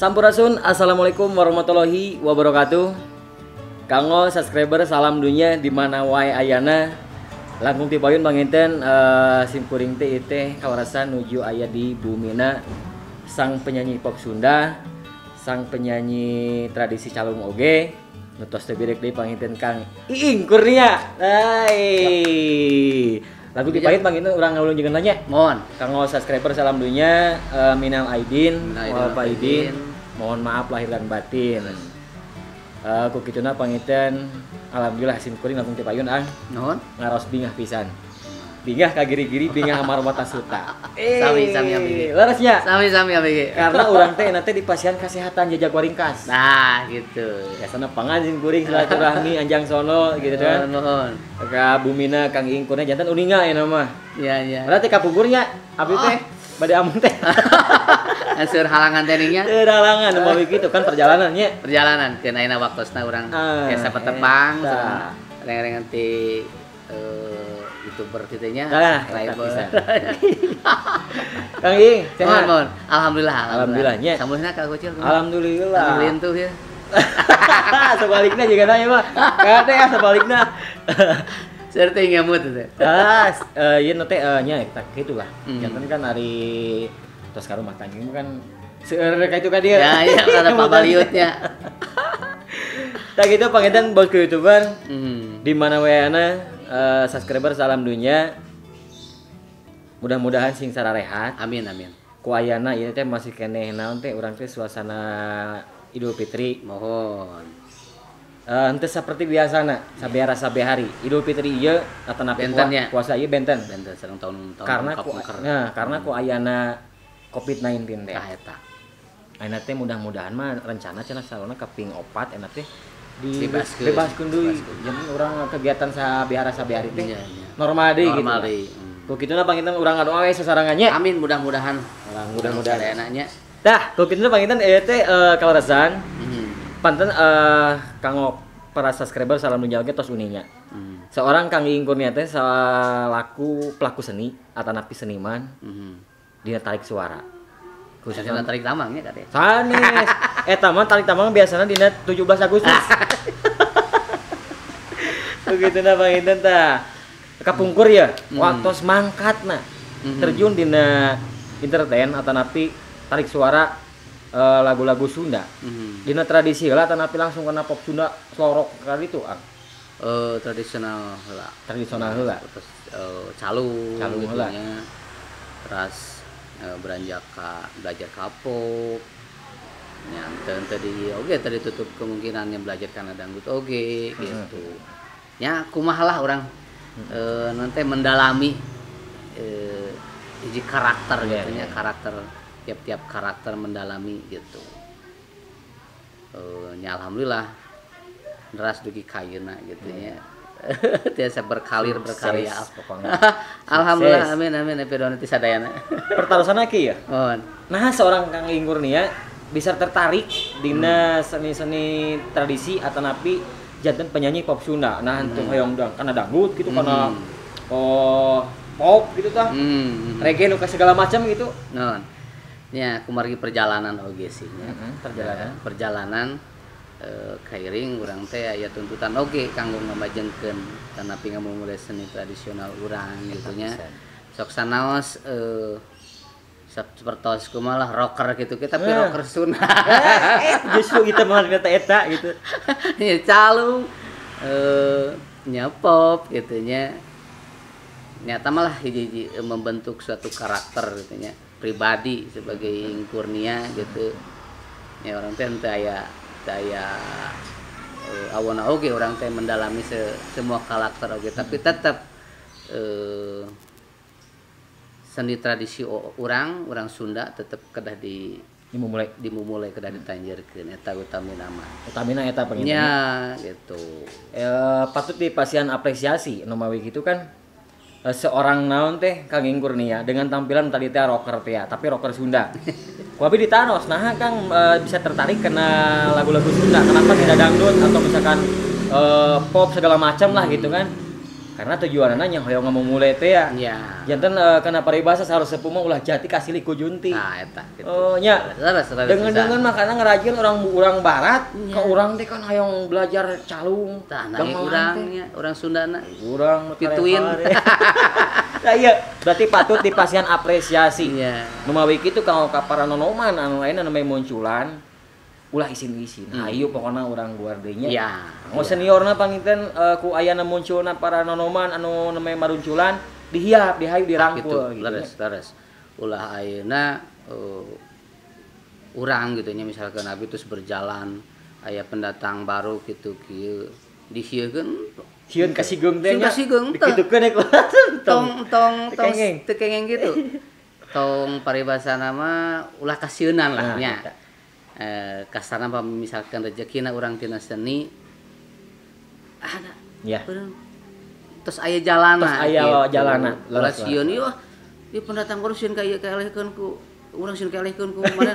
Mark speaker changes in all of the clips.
Speaker 1: Sampurasun, assalamualaikum warahmatullahi wabarakatuh. Kanggo subscriber salam dunia di mana wae ayana. Langkung ti payun panginten simkuring teh teh kawarasan nuju aya di bumina sang penyanyi pop Sunda, sang penyanyi tradisi calung oge, nu tos teu birek deui panginten Kang Iing Kurnia. Hai. Lagu ti payun panginten urang ngawulung nanya.
Speaker 2: Mohon.
Speaker 1: Kanggo subscriber salam dunia, minal aidin wal faidin. Mohon maaf lahir dan batin. Ku kituna panginten alhamdulillah simkuring langkung ti payun ang.
Speaker 2: Nuhun.
Speaker 1: Ngaros bingah pisan. Bingah ka giri-giri, bingah amarwata suta.
Speaker 2: Sami-sami abg.
Speaker 1: Leresnya.
Speaker 2: Sami-sami abg.
Speaker 1: Karena urang teh nanti di pasien kesehatan jajak waringkas.
Speaker 2: Nah, gitu.
Speaker 1: Biasana pangan simkuring silaturahmi anjang sono gitu kan.
Speaker 2: Nuhun.
Speaker 1: Ka bumina Kang Iing Kurnia janten uninga ya nama.
Speaker 2: Iya, iya.
Speaker 1: Berarti kapungkurnya abdi teh bade amun teh.
Speaker 2: Seur halangan teh nya.
Speaker 1: Seur halangan umpami kitu kan perjalanannya.
Speaker 2: Perjalanan keun ayeuna waktosna urang biasa petepang reng-rengan ti YouTuber kitu nya. Subscriber.
Speaker 1: Kang Iing, sehat?
Speaker 2: Mohon. Alhamdulillah,
Speaker 1: alhamdulillah nya.
Speaker 2: Samulna ka Kucil.
Speaker 1: Alhamdulillah.
Speaker 2: Alhamdulillah tuh ya.
Speaker 1: Sebaliknya juga nanya mah. Kade ya sebaliknya.
Speaker 2: Seur teh ngamut teh.
Speaker 1: Ah, ieu nu teh nya eta kitu lah. Janten kan ari tos ka rumah tangga kan seueur ka itu ka dieu.
Speaker 2: Ya, iya kada pabaliutnya.
Speaker 1: Tah kitu panginten bosku YouTuber. Di mana weana subscriber salam dunia. Mudah-mudahan sing sararehat.
Speaker 2: Amin amin.
Speaker 1: Ku ayana ieu teh masih keneh naon teh urang teh suasana Idul Fitri.
Speaker 2: Mohon.
Speaker 1: Henteu saperti biasana, sabiara sabe hari. Idul Fitri ieu atanapi puasa ieu benten.
Speaker 2: Benten sareng tahun-tahun
Speaker 1: karena ku, nah, karena ku ayana COVID-19 teh.
Speaker 2: Tah eta.
Speaker 1: Ayeuna teh mudah-mudahan mah rencana cenah salona kaping 4 enak teh dibebaskeun deui. Jadi urang kegiatan sabiara sabe hari teh normal deui gitu.
Speaker 2: Normal deui.
Speaker 1: Ku kituna panginten urang ngadoa we sasarangannya.
Speaker 2: Amin, mudah-mudahan.
Speaker 1: Mudah-mudahan
Speaker 2: enaknya.
Speaker 1: Tah, ku kituna panginten ieu teh kaleresan. Panten kanggo para subscriber salam dunia oge tos uninya. Seorang Kang Iing Kurnia teh selaku pelaku seni atanapi seniman. Dina tarik suara.
Speaker 2: Khususnya tarik tamang nya katanya.
Speaker 1: Sanes. Eta mah tarik tamang biasana dina 17 Agustus. Begituna panginten tah. Kapungkur ya, waktos mangkatna terjun dina entertain atanapi tarik suara lagu-lagu Sunda. Dina tradisi heula atanapi langsung kana pop Sunda slow rock kali itu, Ang.
Speaker 2: Tradisional heula.
Speaker 1: Tradisional heula.
Speaker 2: Terus calung
Speaker 1: calung heula.
Speaker 2: Terus beranjak ka belajar kapop. Nyanten tadi oge tadi tutup kemungkinannya belajar kana dangdut oge gitu. Nya kumaha lah urang nanti mendalami hiji karakter gitu nya, karakter tiap-tiap karakter mendalami gitu. Nya alhamdulillah neras dugi ka ayeuna gitu nya. Tiasa berkalir berkarya
Speaker 1: pokoknya.
Speaker 2: Alhamdulillah, amin amin episode nanti sadayana.
Speaker 1: Pertarusan lagi ya?
Speaker 2: Mohon.
Speaker 1: Nah, seorang Kang Iing Kurnia bisa tertarik dina seni-seni tradisi atau napi janten penyanyi pop Sunda. Nah, henteu hoyong dang kana dangdut gitu kana pop gitu tah. Reggae nu segala macam gitu.
Speaker 2: Nuhun. Nya kumargi perjalanan oge sih nya.
Speaker 1: Perjalanan.
Speaker 2: Perjalanan kairing urang teh aya tuntutan oge kanggo ngamajengkeun tanapi ngamumule seni tradisional urang gitu nya. Sok sanaos sapertos kumaha lah rocker gitu kita tapi rocker Sunda.
Speaker 1: Justru kita mah eta eta gitu.
Speaker 2: Nya calung nya pop gitu nya. Nyata malah hiji-hiji membentuk suatu karakter gitu nya, pribadi sebagai Iing Kurnia gitu. Ya orang teh henteu aya awona oge orang teh mendalami semua karakter oge tapi tetap seni tradisi urang Sunda tetep kedah dimumule kedah ditanjerkeun eta utamina mah.
Speaker 1: Utamina eta panginten.
Speaker 2: Nya gitu.
Speaker 1: Patut dipasihan apresiasi nu mawi kitu kan seorang naon teh Kang Iing Kurnia dengan tampilan tadi teh rocker teh tapi rocker Sunda. Ku abi ditaros, nah Kang bisa tertarik kena lagu-lagu Sunda, kenapa tidak dangdut atau misalkan pop segala macam lah gitu kan? Karena tujuanna nya hoyong ngamumule teh ya.
Speaker 2: Iya.
Speaker 1: Janten kana paribasa saros sepuh mah ulah jati kasilih ku junti.
Speaker 2: Nah eta gitu.
Speaker 1: Oh nya. Dengan-dengan makana ngerajin orang barat
Speaker 2: ya.
Speaker 1: Ke urang teh kan hoyong belajar calung.
Speaker 2: Tah nah urang nya, urang Sundana.
Speaker 1: Urang
Speaker 2: pituin.
Speaker 1: Nah iya, berarti patut dipasihan apresiasi.
Speaker 2: Iya.
Speaker 1: Numawi kitu kanggo ka para nonoman anu lain anu munculan ulah isin-isin. Ayo pokona urang luar deui nya.
Speaker 2: Iya.
Speaker 1: Kanggo seniorna panginten ku ayana munculna para nonoman anu namanya marunculan dihiap, dihayu, dirangkul
Speaker 2: gitu. Leres, leres. Ulah ayeuna urang gitu nya misalkan abi terus berjalan aya pendatang baru gitu kieu dihiekeun
Speaker 1: sieun kasigeung teh nya.
Speaker 2: Kasigeung teh.
Speaker 1: Dikitukeun ek
Speaker 2: tong tong tong teu kengeng gitu. Tong paribasana mah ulah kasieunan lah nya. Kasarna misalkan rezekina urang tina seni ada
Speaker 1: ya.
Speaker 2: Terus aya jalana
Speaker 1: terus aya
Speaker 2: gitu.
Speaker 1: Jalana
Speaker 2: ulah sieun ieu ieu pendatang baru sieun ka ieu kaelehkeun ku urang sieun kaelehkeun ku mana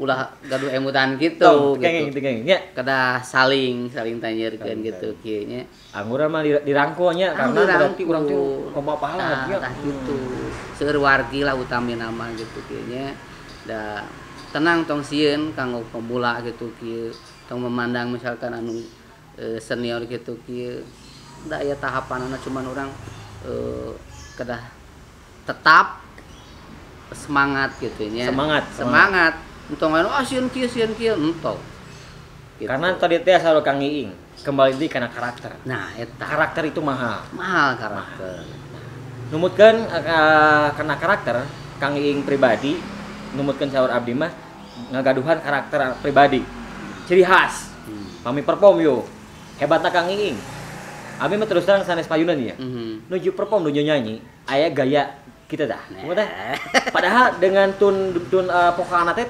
Speaker 2: ulah gaduh emutan gitu
Speaker 1: gitu nya
Speaker 2: kedah saling tanyeurkeun gitu kieu nya
Speaker 1: anggur mah dirangkul nya karena berarti urang teh loba pahala
Speaker 2: nya tah kitu seueur wargi lah utamina mah gitu kieu nya da tenang tong sieun kanggo pemula gitu kieu tong memandang misalkan anu senior gitu kieu da aya tahapanana cuman urang kedah tetap semangat gitu nya semangat entong anu ah sieun kieu entong gitu.
Speaker 1: Karena tadi teh saur Kang Iing kembali deui kana karakter.
Speaker 2: Nah eta
Speaker 1: karakter itu mahal
Speaker 2: karakter
Speaker 1: numutkeun kana karakter Kang Iing pribadi numutkeun saur abdi mah ngagaduhan karakter pribadi ciri khas. Pami perform yo hebatna Kang Iing abdi mah terus terang sanes payunan ya. Nuju perform nuju nyanyi aya gaya kita dah. Padahal dengan tun vokalna teh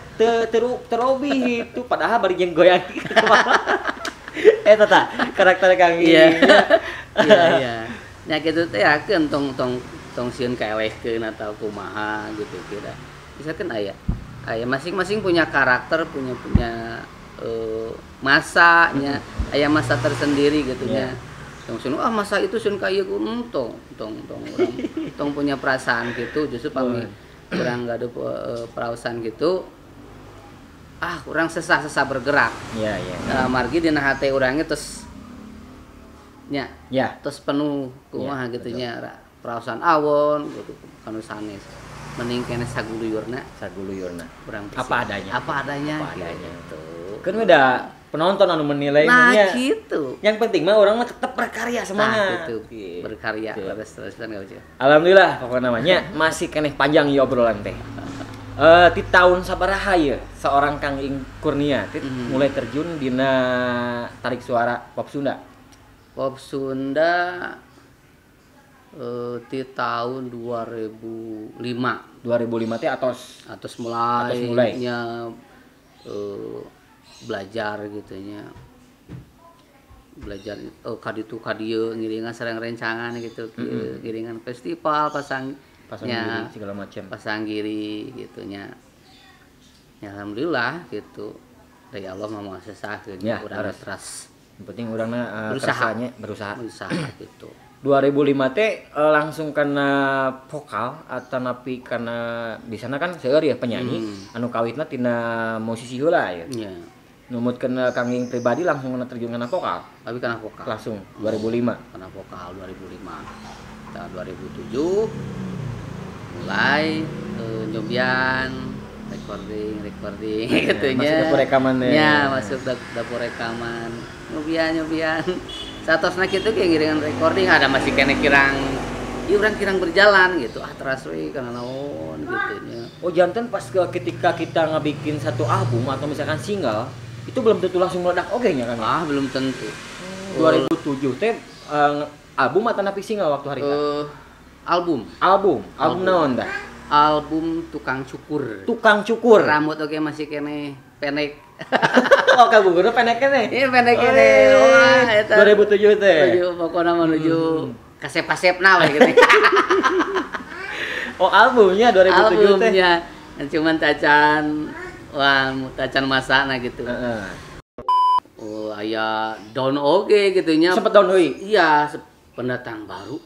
Speaker 1: terobi itu padahal bari jeung goyang gitu. Eta tah karakter Kang Iing.
Speaker 2: Iya iya. Nya kitu teh yakeun tong tong tong sieun kaelehkeun atau kumaha gitu kira. Misalkan aya masing-masing punya karakter, punya masanya, aya masa tersendiri gitu nya. Tong sieun ah masa itu sieun ka ieu tong tong urang tong punya perasaan gitu justru pami urang gaduh perasaan gitu ah urang sesah-sesah bergerak.
Speaker 1: Iya iya.
Speaker 2: Margi dina hate urangnya terus nya
Speaker 1: ya
Speaker 2: terus penuh kumaha gitu nya perasaan awon gitu kanu sanes. Mending kene saguluyurna urang
Speaker 1: apa adanya
Speaker 2: gitu.
Speaker 1: Kan udah penonton anu menilai
Speaker 2: nah gitu.
Speaker 1: Yang penting mah orang mah tetap berkarya semangat.
Speaker 2: Nah, gitu. Berkarya terus enggak lucu.
Speaker 1: Alhamdulillah pokoknya namanya masih keneh panjang ya obrolan teh. Di tahun sabaraha ye seorang Kang Iing Kurnia mulai terjun dina tarik suara pop Sunda.
Speaker 2: Pop Sunda di tahun 2005.
Speaker 1: 2005 teh atos mulai
Speaker 2: nya belajar gitu nya. Belajar kaditu kadieu ngiringan sareng rencangan gitu, ngiringan festival pasang nya,
Speaker 1: giri, segala macam.
Speaker 2: Pasang giri gitu nya. Ya alhamdulillah gitu. Dari Allah mah moal sesah gitu
Speaker 1: ya,
Speaker 2: urang teras.
Speaker 1: Yang penting urangna berusaha.
Speaker 2: Berusaha gitu.
Speaker 1: 2005 teh langsung karena vokal atau napi karena di sana kan seueur ya penyanyi anu kawitna tina musisi heula ya.
Speaker 2: Iya.
Speaker 1: Numutkeun Kang Iing pribadi langsung kana terjun kana vokal.
Speaker 2: Tapi kana vokal.
Speaker 1: Langsung 2005.
Speaker 2: Kana vokal 2005. Tahun 2007 mulai nyobian recording gitu nya.
Speaker 1: Masuk dapur rekaman ya.
Speaker 2: Ya, masuk dapur rekaman. Nyobian. Satosna kitu ge ngiringan recording ada masih kene kirang ieu urang kirang berjalan gitu. Ah teras we kana naon gitu nya.
Speaker 1: Oh janten pas ketika kita ngebikin satu album atau misalkan single itu belum tentu langsung meledak oge nya kan?
Speaker 2: Ah belum tentu.
Speaker 1: 2007 teh album atau napi single waktu hari itu?
Speaker 2: Album.
Speaker 1: Album naon dah?
Speaker 2: Album Tukang Cukur.
Speaker 1: Tukang Cukur.
Speaker 2: Rambut oge masih kene pendek.
Speaker 1: Oh, kabugurna pendek keneh.
Speaker 2: Iya, pendek keneh. Wah, eta
Speaker 1: 2007 teh.
Speaker 2: Menuju pokona menuju kasep-kasepna we gitu.
Speaker 1: Oh, albumnya 2007 teh.
Speaker 2: Albumnya cuman tacan wah, tacan masana gitu. Oh, aya down oge gitu nya.
Speaker 1: Sempet down deui.
Speaker 2: Iya, Pendatang baru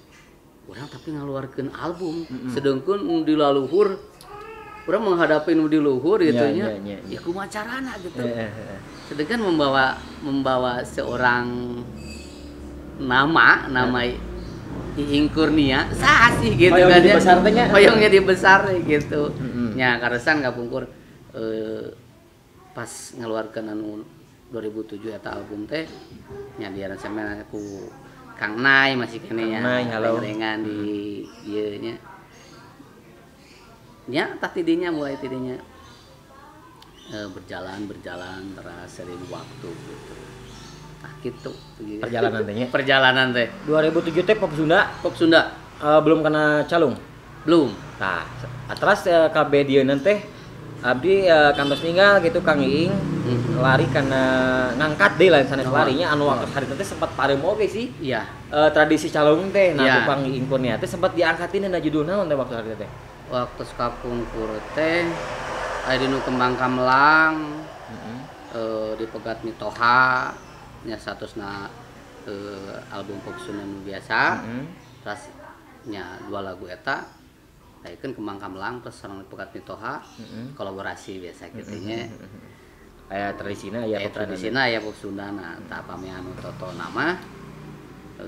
Speaker 2: urang tapi ngaluarkeun album sedengkeun nu di laluhur urang menghadapi nu di luhur gitu nya. Ya kumaha carana gitu. Sedangkan membawa seorang nama Iing Kurnia sah sih gitu kan ya. Hoyong jadi besar gitu. Nya karesan kapungkur pas ngeluarkeun anu 2007 eta album teh nya diaransemen ku Kang Nay masih kene nya. Rengan di ieu nya. Nya tah tidinya mulai tidinya berjalan terus sering waktu gitu. Nah, gitu.
Speaker 1: Perjalanan teh nya.
Speaker 2: Perjalanan teh.
Speaker 1: 2007 teh Pop Sunda.
Speaker 2: Pop Sunda.
Speaker 1: Belum kena calung.
Speaker 2: Belum.
Speaker 1: Nah, terus KB dieuna teh abdi kantos ninggal gitu Kang Iing lari karena ngangkat deui lain sanes larinya anu waktu hari teh sempat pareum oge sih.
Speaker 2: Iya.
Speaker 1: Tradisi calung teh nah Kang Iing Kurnia teh sempat diangkatin dina judul naon teh waktu hari teh?
Speaker 2: Waktu kapungkur teh aya dinu Kembang Kamelang. Dipegat Mitoha nya statusna album Pop Sunda nu biasa. Terus nya dua lagu eta daekeun Kembang Kamelang terus sareng Pekat Mitoha kolaborasi biasa kitu nya.
Speaker 1: Aya tradisina aya
Speaker 2: pop tradisina aya Pop Sunda na tah pami anu toto nama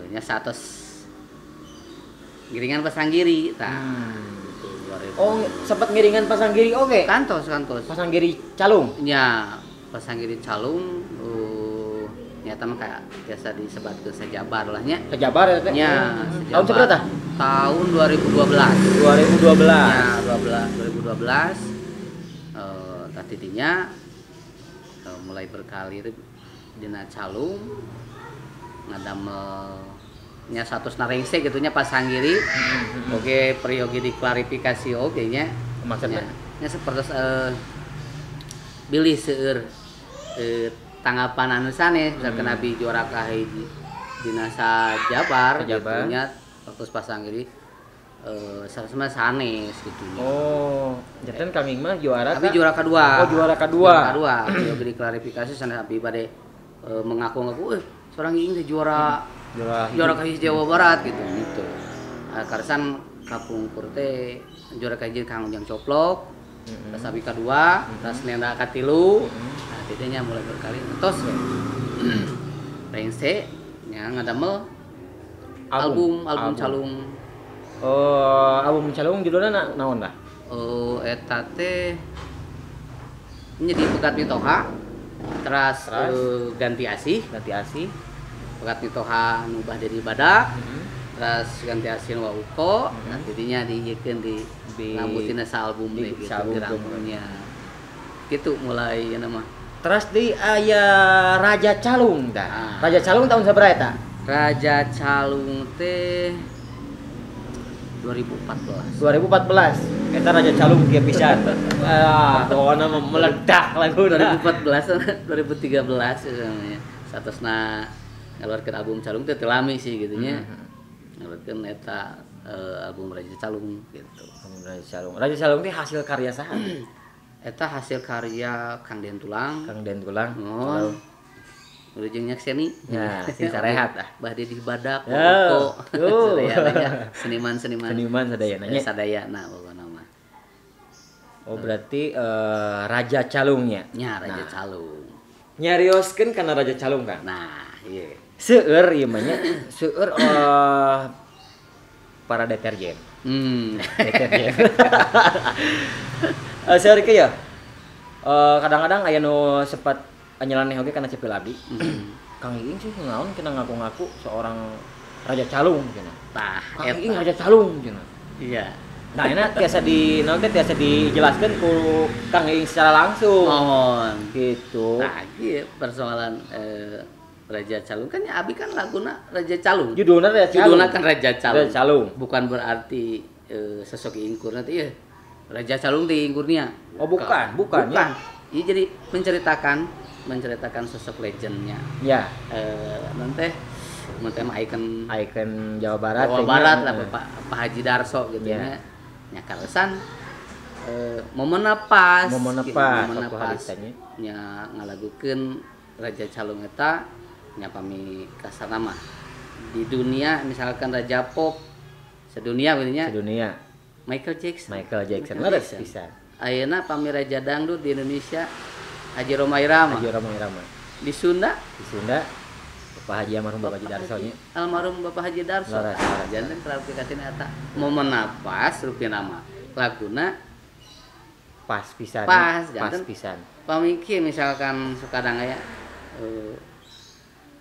Speaker 2: nya status giringan Pasanggiri tah.
Speaker 1: Oh, sempat ngiringan Pasanggiri oge?
Speaker 2: Kantos.
Speaker 1: Pasanggiri Calung?
Speaker 2: Nya, Pasanggiri Calung nyata mah kayak biasa disebatkeun Sajabar lah nya.
Speaker 1: Sajabar ya teh?
Speaker 2: Nya,
Speaker 1: tahun seberapa?
Speaker 2: Tahun 2012.
Speaker 1: 2012.
Speaker 2: Nya, 2012. Tah tidinya mulai berkalir dina Calung ngadamel nya statusna rengse gitu nya Pasanggiri. Oke, peryogi diklarifikasi oge nya.
Speaker 1: Maksudnya
Speaker 2: nya sapertos bilih seueur tanggapan anu sanes misalkan abi juara kahiji dina Sajabar gitu nya waktu Pasanggiri sanesna sanes gitu nya.
Speaker 1: Oh, janten Kang Iing mah juara
Speaker 2: abi juara kedua.
Speaker 1: Oh, juara kedua.
Speaker 2: Juara kedua. Peryogi diklarifikasi sanes abi bade mengaku-ngaku seorang Iing teh juara kahiji Jawa Barat gitu gitu. Karsan kapungkur teh juara kahiji Kang Ujang Coplok. Terus abi kadua, terus nenda katilu. Nah, tidinya mulai berkali tos we. Rengse nya ngadamel album Calung.
Speaker 1: Oh, album Calung judulna naon lah?
Speaker 2: Oh, eta teh nya di Pekat Mitoha. Terus ganti asih, Pekat Mitoha nu bah dari badak. Terus ganti asih nu uko. Nah, tidinya diieukeun di ngambutina sa album teh gitu dirangkumnya. Gitu mulai ieu mah.
Speaker 1: Terus di aya Raja Calung tah. Raja Calung tahun sabaraha eta?
Speaker 2: Raja Calung teh 2014.
Speaker 1: 2014. Eta Raja Calung kieu pisan. Wah, pokona meledak laguna.
Speaker 2: 2014 2013 namanya. Satosna ngaluarkeun album Calung teh teu lami sih gitu nya. Ngaluarkeun eta album Raja Calung gitu.
Speaker 1: Album Raja Calung. Raja Calung teh hasil karya saha?
Speaker 2: Eta hasil karya Kang Den Tulang.
Speaker 1: Kang Den Tulang.
Speaker 2: Oh. Ujung nyakseni.
Speaker 1: Ya, sing sarehat ah.
Speaker 2: Bah Dedih Badak, Koko. Sadayana seniman-seniman.
Speaker 1: Seniman sadayana nya.
Speaker 2: Sadayana pokona mah.
Speaker 1: Oh, berarti Raja Calungnya.
Speaker 2: Nya, Raja Calung.
Speaker 1: Nyarioskeun kana Raja Calung kan?
Speaker 2: Nah, ieu.
Speaker 1: Seueur ieu mah nya, seueur para deterjen. Deterjen. Seueur kieu ya. Kadang-kadang aya nu sempat nyeleneh oge kana cepil abdi. Kang Iing sih naon kena ngaku-ngaku seorang Raja Calung cenah.
Speaker 2: Tah,
Speaker 1: Kang Iing Raja Calung cenah.
Speaker 2: Iya.
Speaker 1: Nah, ini tiasa di naon teh tiasa dijelaskeun ku Kang Iing secara langsung.
Speaker 2: Mohon.
Speaker 1: Gitu.
Speaker 2: Nah, ieu persoalan Raja Calung kan ya abi kan laguna Raja Calung.
Speaker 1: Judulna Raja Calung.
Speaker 2: Judulna kan Raja Calung.
Speaker 1: Raja Calung.
Speaker 2: Bukan berarti sosok Iing Kurnia teh ieu Raja Calung teh Iing Kurnia.
Speaker 1: Oh, bukan, bukan.
Speaker 2: Bukan. Iya, jadi menceritakan sosok legendnya.
Speaker 1: Ya.
Speaker 2: Nanti mah ikon
Speaker 1: Jawa Barat.
Speaker 2: Jawa Barat lah Pak Haji Darso gitu ya. Nya kalesan momenna pas.
Speaker 1: Momenna pas.
Speaker 2: Nya ngalagukeun Raja Calung eta nya pami kasarna mah Di dunia misalkan raja pop sedunia geunya.
Speaker 1: Sedunia.
Speaker 2: Michael Jackson.
Speaker 1: Michael Jackson. Leres pisan.
Speaker 2: Ayeuna pami raja dangdut di Indonesia Haji Rhoma Irama.
Speaker 1: Haji Rhoma Irama.
Speaker 2: Di Sunda?
Speaker 1: Di Sunda Bapak Haji almarhum Bapak Haji Darso nya.
Speaker 2: Almarhum Bapak Haji Darso. Janten klarifikasina eta momen napas rupina mah laguna
Speaker 1: pas pisan.
Speaker 2: Pas,
Speaker 1: pas pisan.
Speaker 2: Pamiki misalkan sukadang aya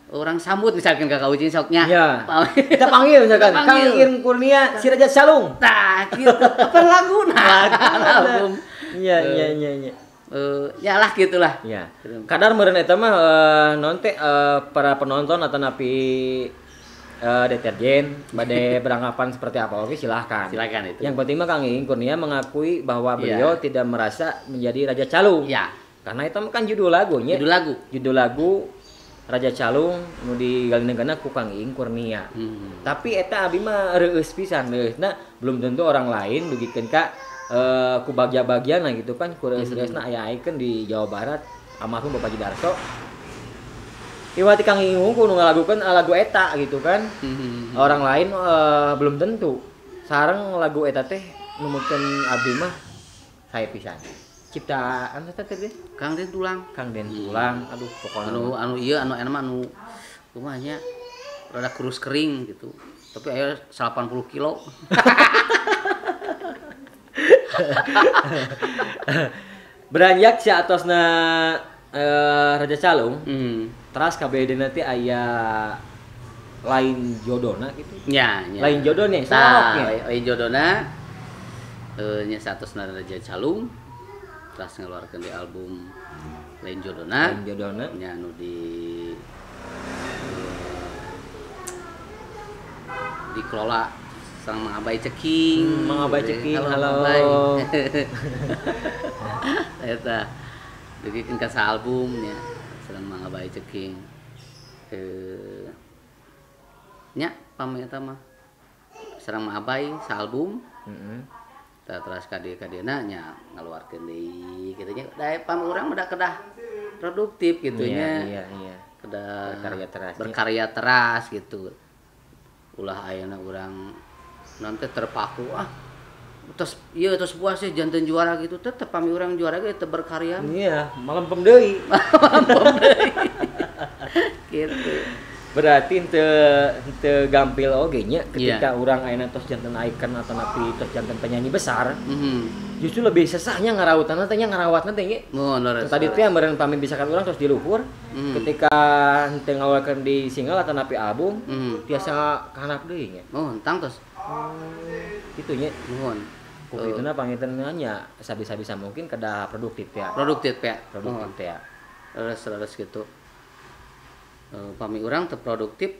Speaker 2: orang sambut misalkan Kakak Ucing soknya.
Speaker 1: Ya. Kita panggil misalkan Kang Iing Kurnia si Raja Calung.
Speaker 2: Tah gitu. Apa laguna? Lagu.
Speaker 1: Iya iya iya iya.
Speaker 2: Ya lah gitulah.
Speaker 1: Iya. Kadar meureun eta mah non teh para penonton atau napi deterjen bade beranggapan seperti apa oke silahkan.
Speaker 2: Silakan itu.
Speaker 1: Yang penting mah Kang Iing Kurnia mengakui bahwa beliau tidak merasa menjadi Raja Calung.
Speaker 2: Iya.
Speaker 1: Karena itu kan judul lagunya.
Speaker 2: Judul lagu.
Speaker 1: Judul lagu Raja Calung nu digalindengkeunna ku Kang Iing Kurnia. Tapi eta abi mah reueus pisan, reueusna belum tentu orang lain dugikeun ka ku bagja-bagjana gitu kan, ku reueus-reueusna aya icon di Jawa Barat almarhum Bapak Haji Darso. Iwati Kang Iing ku nu ngalagukeun lagu eta gitu kan. Orang lain belum tentu. Sareng lagu eta teh numutkeun abdi mah sae pisan. Ciptaan eta teh
Speaker 2: Kang Den Tulang.
Speaker 1: Kang Den Tulang. Aduh pokoknya
Speaker 2: anu ieu anu enak mah anu kumaha nya rada kurus kering gitu. Tapi aya 80 kilo.
Speaker 1: Beranjak si atosna Raja Calung. Teras KBD nanti aya lain jodona gitu.
Speaker 2: Ya, ya.
Speaker 1: Lain jodona,
Speaker 2: nah, lain jodona nya satosna Raja Calung. Teras ngeluarkan di album Lain Jodona.
Speaker 1: Lain Jodona.
Speaker 2: Nya anu di dikelola sang Mang Abai Ceking.
Speaker 1: Mang Abai Ceking, halo.
Speaker 2: Eta dugikeun ka albumnya sareng Mang Abai Ceking. Nya pami eta mah sareng Mang Abai sa album. Terus kadieu-kadieuna nya ngaluarkeun deui kitu nya. Da pami urang mah kedah produktif kitu nya.
Speaker 1: Iya, iya.
Speaker 2: Kedah
Speaker 1: berkarya teras.
Speaker 2: Berkarya teras gitu. Ulah ayeuna urang nanti terpaku ah tos ieu tos puas sih janten juara gitu, tetep pami urang juara ge teu berkarya.
Speaker 1: Iya, malempem deui.
Speaker 2: Malempem deui. Gitu.
Speaker 1: Berarti henteu gampil oge nya ketika urang ayeuna tos janten icon atau napi tos janten penyanyi besar. Justru lebih sesahnya ngarawutanna teh nya ngarawatna teh nya. Tadi teh meureun pami bisa kan urang tos di luhur, ketika henteu ngaluarkeun di single atau napi album, tiasa kahanap deui nya.
Speaker 2: Oh, tang tos.
Speaker 1: Kitu nya.
Speaker 2: Nuhun.
Speaker 1: Ku kituna panginten nya sabisa-bisa mungkin kedah produktif ya.
Speaker 2: Produktif ya.
Speaker 1: Produktif ya.
Speaker 2: Leres-leres gitu. Pami urang teu produktif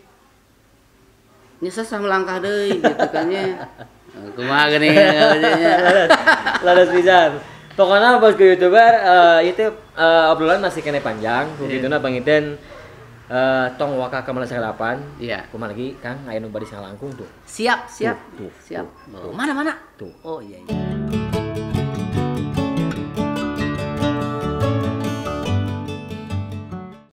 Speaker 2: nya sesah melangkah deui gitu kan nya. Kumaha geuning nya.
Speaker 1: Leres pisan. Pokona bosku YouTuber itu obrolan masih kene panjang. Ku kituna panginten tong waka ka Malaysia 8.
Speaker 2: Iya.
Speaker 1: Kumaha lagi Kang aya nu bari salangkung tuh.
Speaker 2: Siap, siap.
Speaker 1: Tuh,
Speaker 2: siap.
Speaker 1: Tuh.
Speaker 2: Mana mana?
Speaker 1: Tuh.
Speaker 2: Oh iya iya.